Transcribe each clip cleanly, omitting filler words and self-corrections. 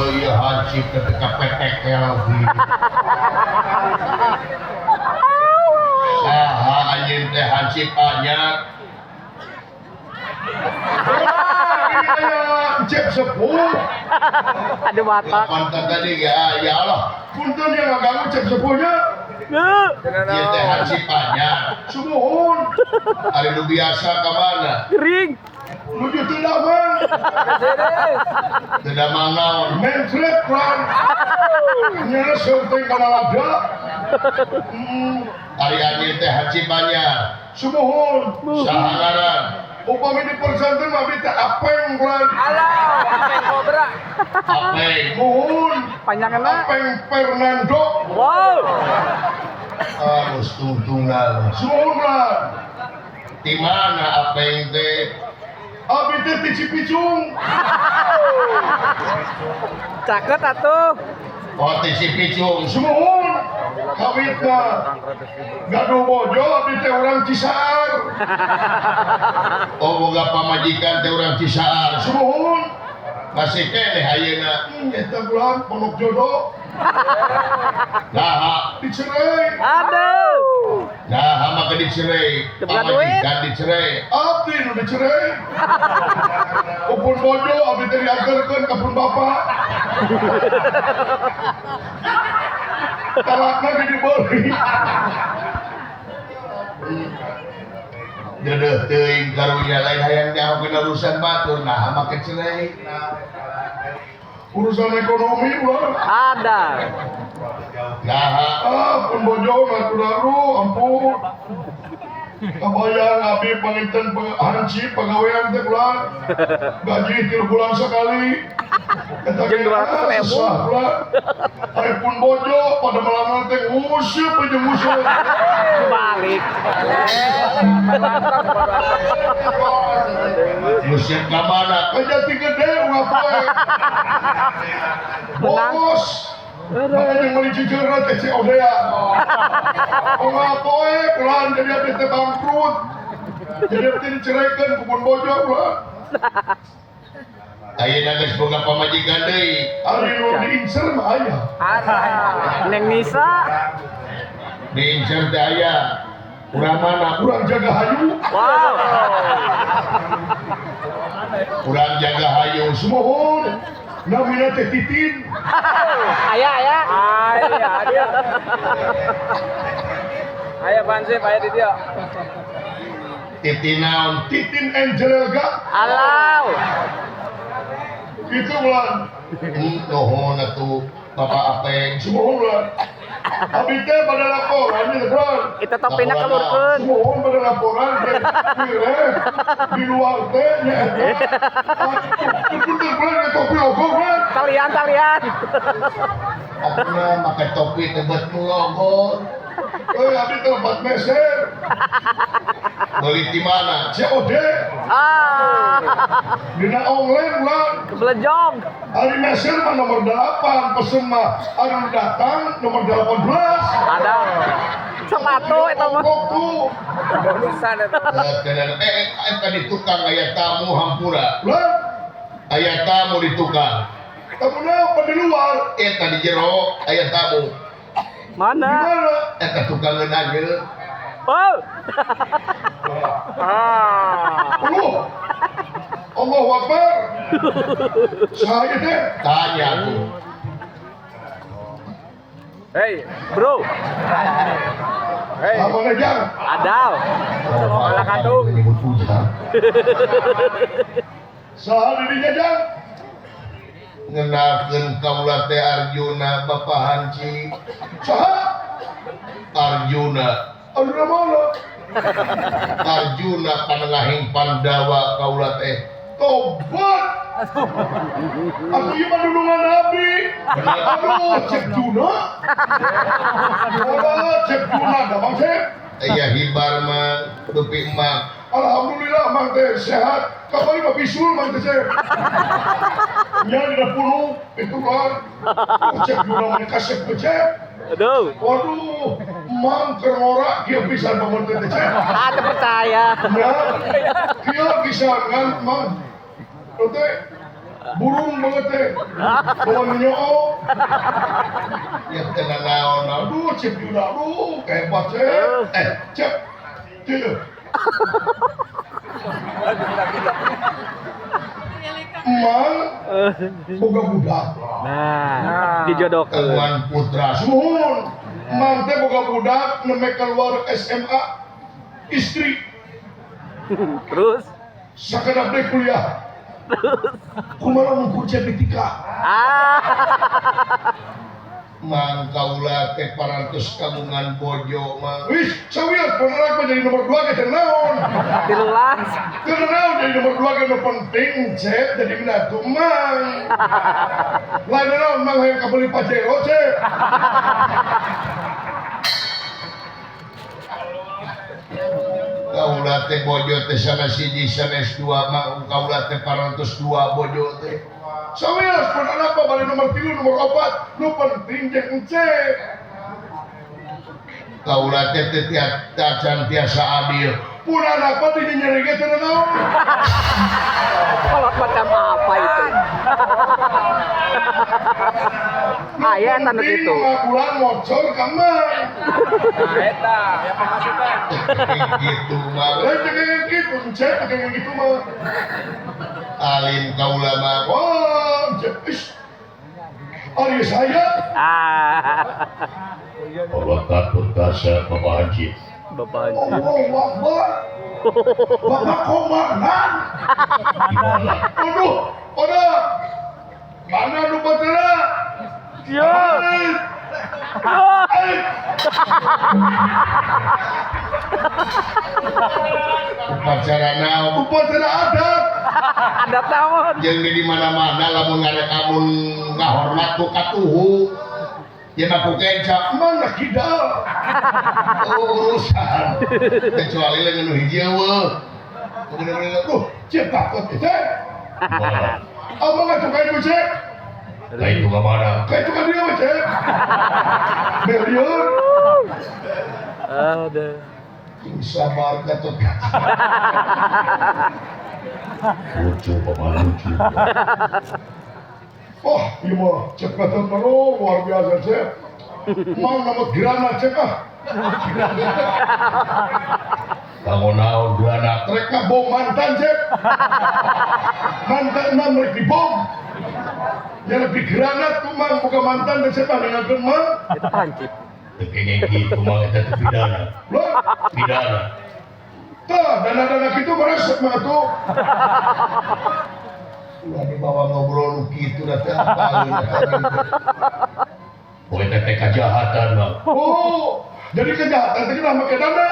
Iya hansip ketika petek lagi. Saha anjeun teh hansip anyar. Cep sepuh. Ada batak. Konten tadi ya, ya Allah. Punten yang ngaganggu cep sepuhnya. Ieu teh hansip anyar. Sumuhun. Ari nu biasa ka mana? Kering. Nuju teu damang. Teu damang naon? Mencret lan. Nyereseup teh kana lada. Ari anjeun teh hansip anyar. Sumuhun. Saha ngaran? Upami dipersenten mah abdi teh apeng lan. Alah, apeng kobra. Apeng. Muhun. Panjanganna. Apeng Fernando. Wow. Harus tungtungan. Sumuhun lan. Di mana apeng teh? Abdi teh ti Cipicung. Caket atuh. Oh, ti Cipicung. Sumuhun. Kawitna. Gaduh bojo abdi teh urang Cisaar. Oh, boga pamajikan teh urang Cisaar. Sumuhun. Masih keneh ayeuna. Eta bulan pondok jodoh Nah, dicerai. Aduh. nah, make dicerai. Teu boga duit. Pamajikan dicerai. Abdi nu dicerai. Upun bojo abdi teh diagerkeun ka pun bapak. Talakna ge dibeli. Dedeuh teuing karunya lain hayang nyaho kana urusan batur, nah make cerai. Urusan ekonomi ulah. Ada. Nah, Ah, pun bojo ngatuh ampun. Kabayang abdi panginten hansip pagawean teh ulah. Gaji 3 bulan sekali. Eta Jeung 200.000. susah ulah. Ari pun bojo pada malam teh nguseup aja nguseup. Balik. Nguseup ka mana? Ka Jati Gede unggal poe. Menang. Bos. Makanya meuli cucurna teh COD ya. Unggal poe ulah jadi abdi teh bangkrut. Jadi abdi diceraikan ku pun bojo ulah. Ayeuna geus boga pamajikan deui. Ari nu diincer mah aya. Neng Nisa. Diincer teh aya. Urang mana? Urang jaga hayu. Wow. Urang jaga hayu. Sumuhun. Namina teh Titin. Aya aya. Aya, dia. Aya Pansip, aya di dia. Titin naon? Titin Angelelga. Alau. Itu ulah. Nuhun atuh Bapak Apeng. Sumuhun ulah. Abdi teh pada laporan ieu bulan. Itu topina kelurkeun. Sumuhun pada laporan teh di luar teh nya eta. Atuh bener bulan ke topi logo bulan. Talian talian. Ampuna make topi teh bet nu logo. Eh abdi teh lebat meser. Beli di mana? COD Ah. dina online ulah. Kebelejong. Ari meser mah nomor 8 pesen mah ari nu datang nomor 18. Ada. Sepatu eta mah. Tuh. Bonusan eta. Eta di tukang aya tamu hampura. Lah, Aya tamu di tukang. tamu apa di luar? Eta di jero aya tamu. Di Mana? mana? Eta tukangeun anjeun. Oh. Ah. Allah. Allahu Akbar. Saya teh Tanya aku. Hei, Bro. hei. apa aja? Ada. Alah katung. Saha dirinya jang? Ngenakeun kaula teh Arjuna Bapak Hansip. Saha? Arjuna. Arjuna mana? Arjuna panengahing Pandawa kaula teh. Tobat. Atuh ieu mah dulungan Nabi. Aduh, cek Juna. Aduh, cek Juna da Bang Cek. Aya hibar mah dupi emak. Alhamdulillah mang teh sehat. Kamari mah bisul mang teh Cep. Nya dina pulung itu kan. Cep Yuna mah kasep ke Cep. Aduh. Waduh, mang keur ngora kieu pisan bangun teh Cep. Ah, teu percaya. Ya, kieu pisan kan mang. Teh burung banget teh. Bawa nyoo. Ya teu naon. Aduh, Cep Yuna, aduh, hebat Cep. Eh, Cep. Cep. Mang boga budak. Nah, dijodohkeun. Kagungan putra. Sumuhun. Mang teh boga budak nembe keluar SMA istri Terus sakedap deui kuliah. Kumaha mun ku Cep ditika? ah. Mang kaula teh parantos kagungan bojo mang. Wis, sawios pun anak mah jadi nomor 2 ge teu naon. Tilulas. Teu naon jadi nomor 2 ge nu penting Cep jadi minantu Mang. Lain naon Mang hayang kabeli Pajero Cep. Kaula teh bojo teh sanes hiji sanes dua mang kaula teh parantos dua bojo teh. Sawios pun anak mah bali nomor 3 nomor 4 nu penting jeung Encep. Kaula teh teh tacan tiasa adil. Pun anak mah di nyeri ge teu naon. Kolot macam apa itu? Nu Aya tanda penting itu. mah bulan mocor ka Mang. Nah, eta ya pemasukan. Gitu mang. Lain teh kayak gitu, Encep teh kayak gitu mah. Alim kaula mah. Wah, Encep, is. Ari saya Ah. Allah takut kasa Bapak Haji. Bapak Haji. Allahu Akbar. Bapak komandan. Gimana? Aduh, ada. Mana nu batera? Yo. Ai, ai. Upacara naon? Upacara adat. Ada tahun. Jeung di mana-mana lamun ngarek amun ngahormat ku katuhu. Ya mah ku kenca Mana kidal? oh, urusan. Kecuali leungeun nu hiji eueuh. Bener-bener Duh, cep takut teh. Abang ngacung kain ku cep. Lain ku ka mana? Kayak itu kan dia mah cep. Belieur. Aduh. Ing sabar Gatot Kaca. Lucu Bapak lucu. Oh, iya mah cep Gatot mah oh, luar biasa cep. Mau nama granat cep ah. Bangun naon granat. Mereka bom mantan cep. Mantan mah mereka dibom. Ya lebih granat tuh mang bukan mantan dan siapa dengarkeun mang. Itu pancip. Teu kenging kitu mah eta teh pidana. Loh, Pidana. tah dana-dana kitu meresep mah tuh. Ulah dibawa ngobrol nu kitu da teh apaleun eta. Oh eta teh kajahatan mah. Oh, jadi kejahatan teh kenapa make dana?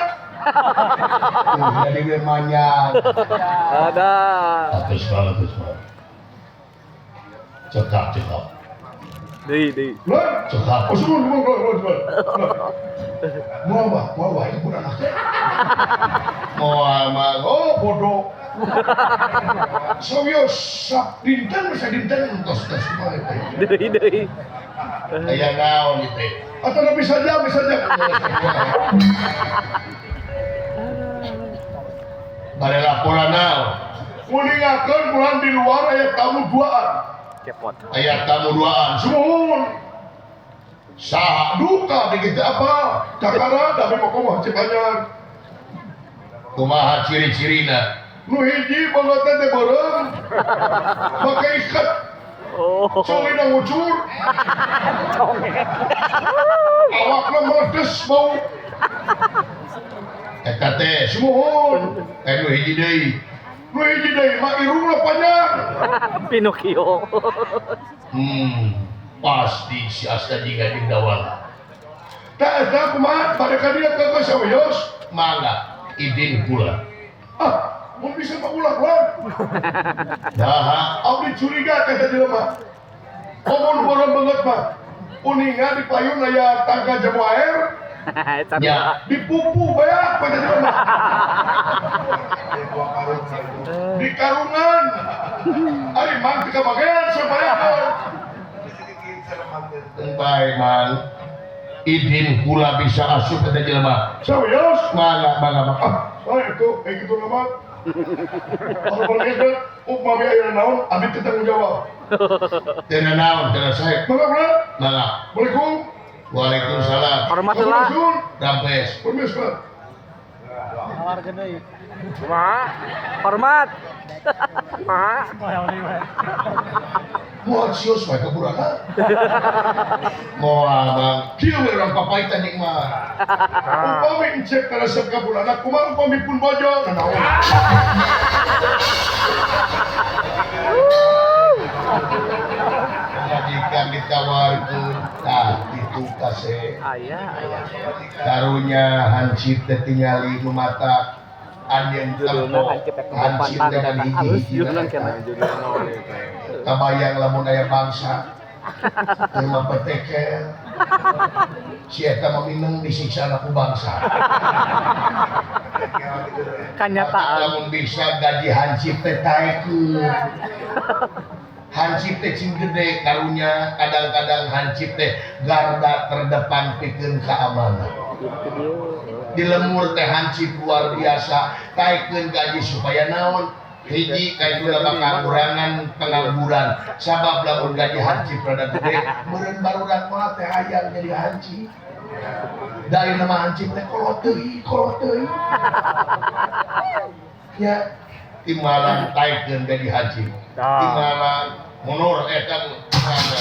Tuh, jadi we manyang. Ada. Atus mah atus mah. Cekap cekap. Deui, deui. Loh, Cekap. oh suruh, suruh, suruh, suruh. Mau apa? Mau apa? Ibu anak teh. Moal mah. Oh, bodoh. Sawios sap dinten bisa dinten tos tos kumaha teh. Deui, deui. Aya naon ieu teh? Atau bisa aja, bisa aja. Bade laporan naon? Nguningakeun bulan di luar aya tamu duaan. Cepot. Aya tamu duaan. Sumuhun. Saha? Duka di kita apa? Kakara tapi pokok mah cek anyar. Kumaha ciri-cirina? Nu hiji banget teh beureum. Make ikat Oh. colina ngucur. Awakna meledes bau. Eta teh Sumuhun. nu hiji deui. Nu hiji deui mah irungna panjang. Pinocchio. Pasti si Asta jingga jeung dawala. Tah eta kumaha bade ka dieu ke sawios. Mangga idin kula. Ah, mun bisa mah ulah ulah. Daha Abdi curiga ka eta jelema. Komun beureum banget mah. Uninga di payun aya tangga jamu air. Ya, Dipupu banyak pada jelema. Di karungan. Ari mang teu kabagean supaya bae mang. Idin kula bisa asup eta jelema. Serius? Mangga mangga mangga. Ah, saya itu kayak gitu nama. Kalau boleh upami aya naon, abdi teu tanggung jawab. Teu naon, teu saya. Mangga kula. Mangga. Assalamualaikum. Waalaikumsalam. Hormat lah. Rampes. Permis, Pak. Kumaha? Hormat. Kumaha? Moal sios wae kaburana. Moal bang. Kieu we urang papaitan jeung mah. Upami encek karesep ka bulana, kumaha upami pun bojo? Nanaon? Majikan ditawarkeun, tah kitu kase. Aya, aya. Karunya hansip teh tingali nu mata anjeun Judulna tempo. hansip teh Hansip pantan teh eta. hiji Alus hiji judulna kena. Kabayang lamun aya bangsa teu mapetekel. Si eta mah mineng disiksa ku bangsa. Kanyataan. Lamun bisa gaji hansip teh taekeun. Hansip teh cing gede karunya kadang-kadang hansip teh garda terdepan pikeun keamanan. Di lemur teh hansip luar biasa taekeun gaji supaya naon hiji kaituna bakal kurangan pengangguran sabab lamun gaji hansip rada gede meureun barudak mah teh hayang jadi hansip. Da ayeuna mah hansip teh kolot teuing kolot teuing. Ya timbalan taekeun gaji hansip. Timbalan mundur eta mana.